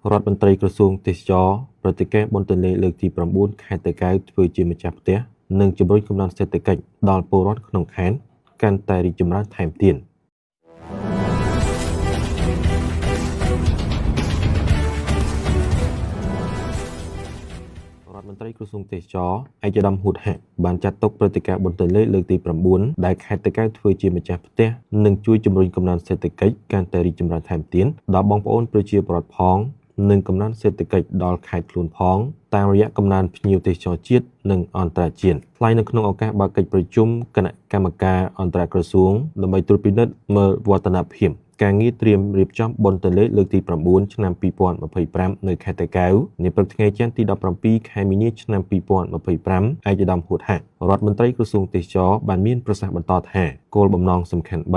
រដ្ឋមន្ត្រីក្រសួងទេសចរណ៍ព្រឹត្តិការណ៍បុណ្យទន្លេលើកទី9ខេត្តតាកែវធ្វើជាម្ចាស់ផ្ទះនិងជំរុញកំណើនសេដ្ឋកិច្ចដល់ពលរដ្ឋក្នុងខេត្តកាន់តែរីកចម្រើនថែមទៀតរដ្ឋមន្ត្រីក្រសួងទេសចរណ៍ឯកឧត្តមហ៊ូតហាក់បានចាត់ទុកព្រឹត្តិការណ៍បុណ្យទន្លេលើកទី9ដែលខេត្តតាកែវធ្វើជាម្ចាស់ផ្ទះនិងជួយជំរុញកំណើនសេដ្ឋកិច្ចកាន់តែរីកចម្រើនថែមទៀតដល់បងប្អូនប្រជាពលរដ្ឋផងនិងកំណើនសេដ្ឋកិច្ចដល់ខេត្តខ្លួនផងតាមរយៈកំណើនភ្ញៀវទេសចរជាតិនិងអន្តរជាតិថ្លែងនៅក្នុងឱកាសបើកកិច្ចប្រជុំគណៈកម្មការអន្តរក្រសួងដើម្បីត្រួតពិនិត្យមើលវឌ្ឍនភាពការងារត្រៀមរៀបចំបុណ្យទន្លេលើកទី9ឆ្នាំ2025នៅខេត្តតាកែវនាព្រឹកថ្ងៃច័ន្ទទី17ខែមីនាឆ្នាំ2025ឯកឧត្តមហ៊ូតហាក់រដ្ឋមន្ត្រីក្រសួងទេសចរណ៍បានមានប្រសាសន៍បន្តថាគោលបំណងសំខាន់3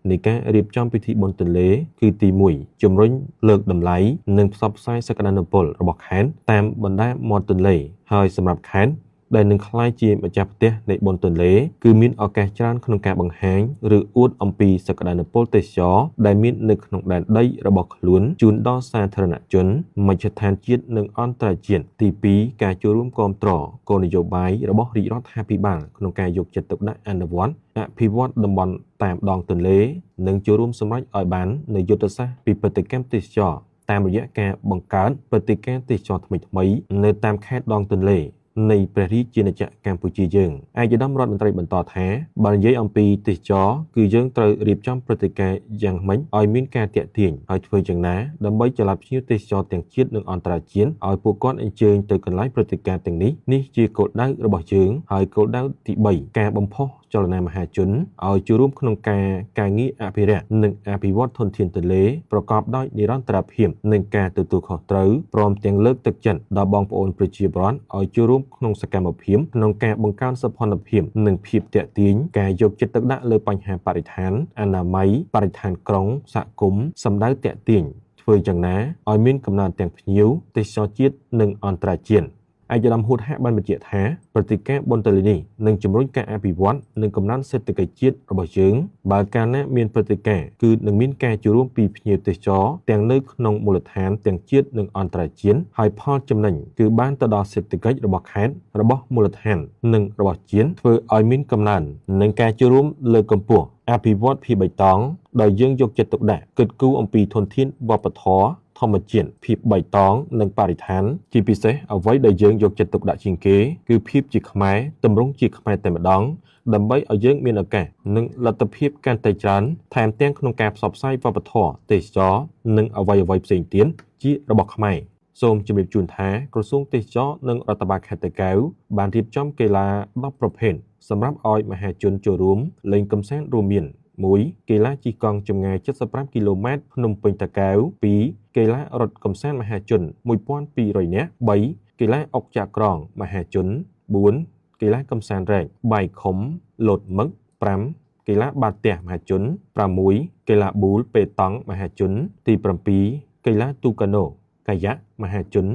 នៃការរៀបចំពិធីបុណ្យទន្លេគឺទី1ជំរុញលើកតម្លៃនិងផ្សព្វផ្សាយសក្តានុពលរបស់ខេត្តតាមបណ្ដាមាត់ទន្លេហើយសម្រាប់ខេត្តដែលនឹងក្លាយជាម្ចាស់ផ្ទះនៃបុណ្យទន្លេគឺមានឱកាសច្រើនក្នុងការបង្ហាញឬអួតអំពីសក្តានុពលទេសចរណ៍ដែលមាននៅក្នុងដែនដីរបស់ខ្លួនជូនដល់សាធារណជនមជ្ឈដ្ឋានជាតិនិងអន្តរជាតិទី2ការចូលរួមគាំទ្រគោលនយោបាយរបស់រាជរដ្ឋាភិបាលក្នុងការយកចិត្តទុកដាក់អនុវត្តអភិវឌ្ឍតំបន់តាមដងទន្លេនិងចូលរួមសម្រេចឲ្យបាននូវយុទ្ធសាស្ត្រពិពិធកម្មទេសចរណ៍តាមរយៈការបង្កើតព្រឹត្តិការណ៍ទេសចរណ៍ថ្មីៗនៅតាមខេត្តដងទន្លេនៃព្រះរាជាណាចក្រកម្ពុជាយើងឯកឧត្តមរដ្ឋមន្ត្រីបន្តថាបើនិយាយអំពីទេសចរណ៍គឺយើងត្រូវរៀបចំព្រឹត្តិការណ៍យ៉ាងម៉េចឲ្យមានការទាក់ទាញហើយធ្វើយ៉ាងណាដើម្បីចល័តភ្ញៀវទេសចរទាំងជាតិនិងអន្តរជាតិឲ្យពួកគាត់អញ្ជើញទៅកន្លែងព្រឹត្តិការណ៍ទាំងនេះនេះជាគោលដៅរបស់យើងហើយគោលដៅទី3ការបំផុសចលនាមហាជនឲ្យចូលរួមក្នុងការងារអភិរក្សនិងអភិវឌ្ឍធនធានទន្លេប្រកបដោយនិរន្តរភាពនិងការទទួលខុសត្រូវព្រមទាំងលើកទឹកចិត្តដល់បងប្អូនប្រជាពលរដ្ឋឲ្យចូលរួមក្នុងសកម្មភាពក្នុងការបង្កើនសោភ័ណភាពនិងភាពទាក់ទាញការយកចិត្តទុកដាក់លើបញ្ហាបរិស្ថានអនាម័យបរិស្ថានក្រុងសហគមន៍សម្ដៅទាក់ទាញធ្វើយ៉ាងណាឲ្យមានកំណើនទាំងភ្ញៀវទេសចរជាតិនិងអន្តរជាតិឯកឧត្តមហ៊ូតហាក់បានបញ្ជាក់ថាព្រឹត្តិការណ៍បុណ្យទន្លេនេះនឹងជំរុញការអភិវឌ្ឍនិងកំណើនសេដ្ឋកិច្ចជាតិរបស់យើងបើកាលណាមានព្រឹត្តិការណ៍គឺនឹងមានការចូលរួមពីភ្ញៀវទេសចរទាំងនៅក្នុងមូលដ្ឋានទាំងជាតិនិងអន្តរជាតិហើយផលចំណេញគឺបានទៅដល់សេដ្ឋកិច្ចរបស់ខេត្តរបស់មូលដ្ឋាននិងរបស់ជាតិធ្វើឲ្យមានកំណើននិងការចូលរួមលើកកម្ពស់អភិវឌ្ឍភាពបៃតងដោយយើងយកចិត្តទុកដាក់គិតគូរអំពីធនធានវប្បធម៌ធម្មជាតិភាពបៃតងនិងបរិស្ថានជាពិសេសអ្វីដែលយើងយកចិត្តទុកដាក់ជាងគេគឺភាពជាខ្មែរទម្រង់ជាខ្មែរតែម្ដងដើម្បីឲ្យយើងមានឱកាសនិងលទ្ធភាពកាន់តែច្រើនថែមទាំងក្នុងការផ្សព្វផ្សាយវប្បធម៌ទេសចរណ៍និងអ្វីៗផ្សេងទៀតជារបស់ខ្មែរសូមជម្រាបជូនថាក្រសួងទេសចរណ៍និងរដ្ឋបាលខេត្តតាកែវបានរៀបចំកីឡា10ប្រភេទសម្រាប់ឲ្យមហាជនចូលរួមលេងកម្សាន្តរួមមាន1កីឡាជិះកង់ចម្ងាយ75គីឡូម៉ែត្រភ្នំពេញតាកែវ2កីឡារត់កម្សាន្តមហាជន1200នាក់3កីឡាអុកចាក្រងមហាជន4កីឡាកម្សាន្តរែកបាយខុំលោតមឹក5កីឡាបាល់ទះមហាជន6កីឡាប៊ូលប៉េតង់មហាជនទី7កីឡាទូកាណូកាយ៉ាក់មហាជន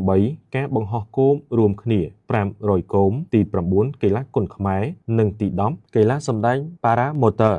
8ការបង្ហោះគោមរួមគ្នា500គោមទី9កីឡាគុនខ្មែរនិងទី10កីឡាសម្ដែងប៉ារ៉ាម៉ូទ័រ